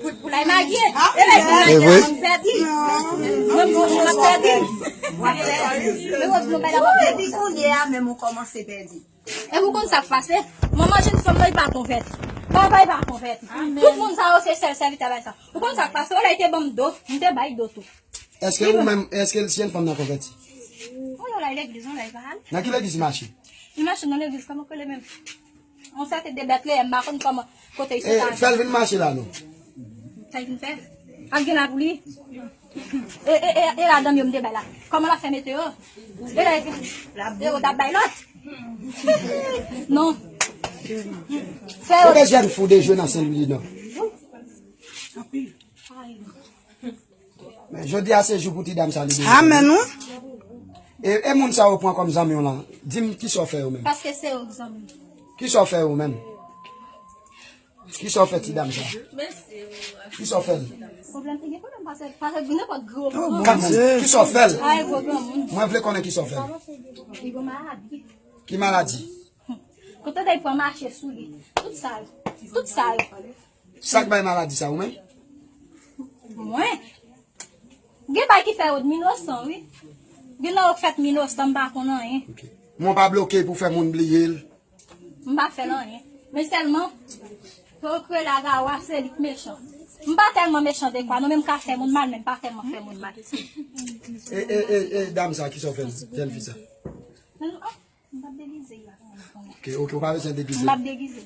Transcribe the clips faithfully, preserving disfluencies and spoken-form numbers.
Pou, pou lay magye. E lè pou lay magye, mwen pèdi. Mwen, mwen, mwen pèdi. Mwen pèdi. Mwen pèdi. Depi kounye a, menm ou kòmanse pèdi. E ou konn sa k pase? Manman jenn fanm nan, li pa konvèti. Papa, li pa konvèti. Tout moun sa yo, se sèl sèvitè bay sa. Ou konn sa k pase? Ou la, li te ban m do, m te bay do tou. Èske ou menm, èske jenn fanm nan konvèti? Ou la, legliz, ou la, li pa al. Nan ki legliz li mache? Li mache nan legliz, kòman k rele menm? On sèten de Bètleyèm, m pa konn kòman, kote l sot. Fè l vin mache la, non. Sa l vin fè? Al gen la pou li. E, e, e, e ladanm yo m te bay la. Kòman l ap fè mete yo? E la, e yo t ap bay lòt. Non. Fè yo. Konbyen jèn fou de jwe nan Sen Lwi, non? Men jodi a se jou pou ti dam sa libere. Amèn, wi. E, e moun sa yo pran kòm zanmi w lan, di m kisa w fè yo menm? Paske se yo k zanmi m. Kisa w fè yo menm? Kisa w fè ti dam sa? Kisa w fè l? Pwoblèm, te gen pwoblèm, pase, pase nenpòt gwo. Oh, Bondye. Kisa w fè l? Ay, gwo granmoun. Mwen vle konnen kisa w fè l. Li gon maladi. Ki maladi? Kote w tande l pran mache sou li. Tout sa yo. Tout sa yo. Sa k bay maladi sa, ou menm? Mwen? Gen bagay ki fè yo, m inosan, wi. Gen nan yo k fèt m inosan, m pa konn anyen. Ok. Men w pa bloke pou fè moun bliye l? M pa fè l anyen. Men sèlman, pwokirè Lagawa, se li k mechan. M pa tèlman mechan dekwa, non, men m ka fè moun mal, men m pa tèlman fè moun mal. E, e, e, e, dam sa, kisa w fè l? Jèn fi sa? Men, oh, m p ap degize la. Ok, ok, ou pa bezwen degize. M p ap degize.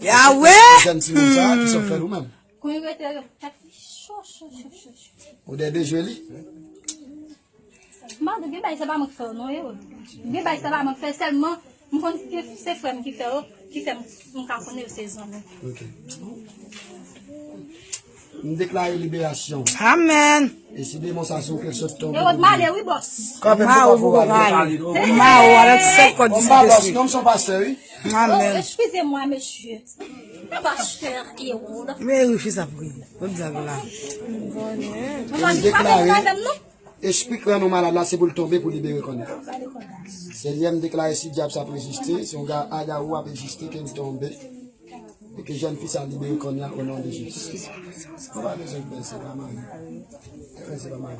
Yahweh! Jèn timoun sa, kisa w fè l ou menm? Kon li rete, tèt li cho, cho, cho, cho, cho. Ou dè dejwe li? M pa di, gen bagay se pa mwen k fè yo, non, e yo. Gen bagay se pa mwen k fè, sèlman, m konn ke se frè m ki fè yo, ki fè m, m ka konnen yo se zanmi. Ok. M deklare liberasyon. Amèn. E si demon sa sou kèk sot tonbe. E yo t male, wi, bòs. Kanpe, m pa poko ale. M pa ale. Ou mare w avèk sèt kòd di Sentespri. M pa bòs, non, m se yon pastè, wi. Amèn. Oh, excusez-moi, monsieur. Pasteur Harold. Men wi, fi sa priye. Bon, di sa la. M deklare espri k rann ou malad la, se pou l tonbe, pou libere kò n. Senyè, m deklare si dyab sa ap reziste, si yon ga-, agawou ap reziste, ke l tonbe. E ke jèn fi sa libere kò n o non de Jezi. Ou pa bezwen pè, se pa mari. Pè, se pa mari.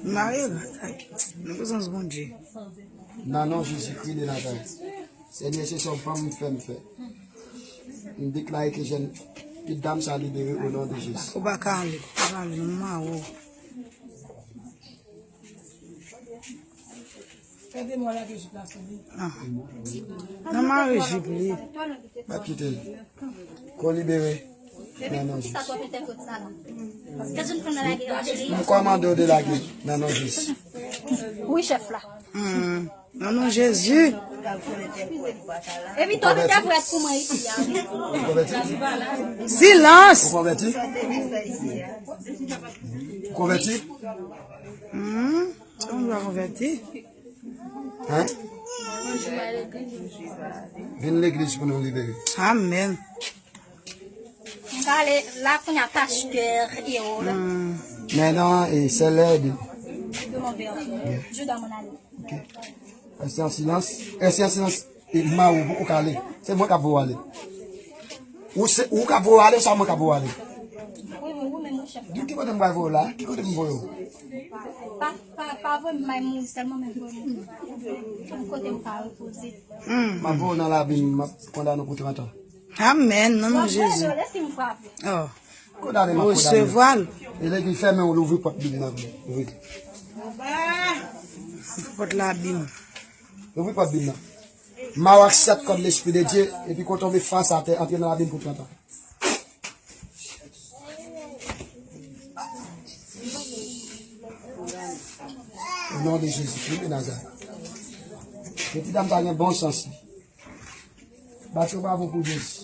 Mari, nan prezans Bondye. Nan non Jezikri de Nazarèt. Senyè, se sa w ban m fè, m fè. M deklare ke jèn, ke dam sa libere o non de Jezi. Ou pa ka ale, ou pa ka ale, m mare w. Fè demon lage jip la sou li. Ah. Nan mare jip li. Pa kite l. Ko libere. Nan non Jezi. M kòmande w de lage nan non Jezi. Wi, chèf la. Hmm. Nan non Jezi. Epi to vin te prèt pou mwen isi a. Ou konvèti? Silans! Ou konvèti? Ou konvèti? Hmm, se yon dwa konvèti. Hein? Vin legliz pou nou libere. Amèn. M ka ale la kounye a, pastè Harold. Hmm. Men non, e sè lè de. De mon père. Je dois m'en aller. Ok. Reste en silence. Reste en silence. E m mare w, ou ka ale. Se mwen k ap voye w ale. Ou se, ou k ap voye w ale, sa mwen k ap voye w ale. Wi, wi, wi, men mon chèf. Di ki kote m pral voye w la? Ki kote m voye w? Pa, pa, pa voye m bay moun sèlman, men voye m yon kote m ka repoze. Hmm. M ap voye w nan labim, m ap kondane w pou trant an. Amèn, nan non Jezi. Oh. Kondane m ap kondane. Resevwa l. E lè ki fèmen w, louvri pòt bib nan pou mwen. Louvri. Pòt labim. Louvri pòt bib nan. Maw ak sèt kòd Lespri de Dye, epi ko tonbe fas atè, antre nan labim pou trant an. O non de Jezikri de Nazarèt. Meti dam sa gen bon sans li. Bat yon bravo pou Jezi.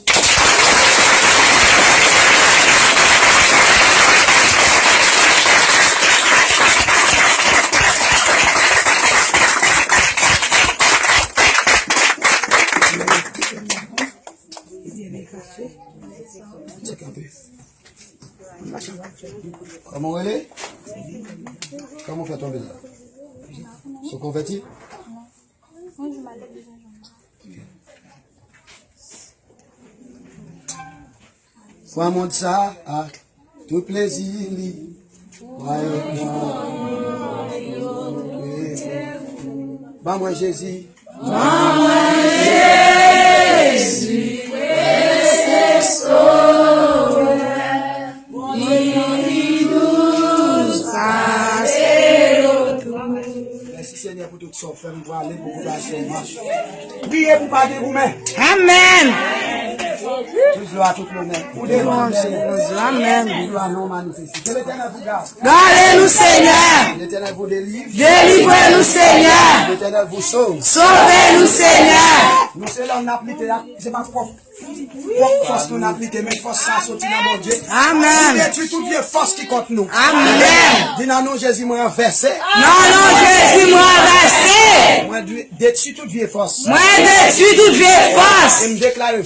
Kòman w rele? Kòman w fè tonbe la? Se w konvèti? Bonjou, madanm. Pran mond sa ak tout plezi li. Ba mwen Jezi. Mèsi Senyè pou tout sa w fè m, prale pou koubasyon mach. Priye pou pa gen goumen. Amèn. Tout glwa, tout lonè. Pou de Bondye. Amèn. Tout glwa non manifeste. Ke Letènèl pou gade. Gade nou, Senyè. Letènèl pou delivre. Delivre nou, Senyè. Letènèl pou sove. Sove nou, Senyè. Nou se lòm n ap lite a, se pa pwòp pwòp fòs nou n ap lite, men fòs sa soti nan Bondye. Amèn. Pou detwi tout vye fòs ki kont nou. Amèn. Di nan non Jezi mwen ranvèse. Nan non Jezi mwen ranvèse. Mwen dwe detwi tout vye fòs. Mwen detwi tout vye fòs. E m deklare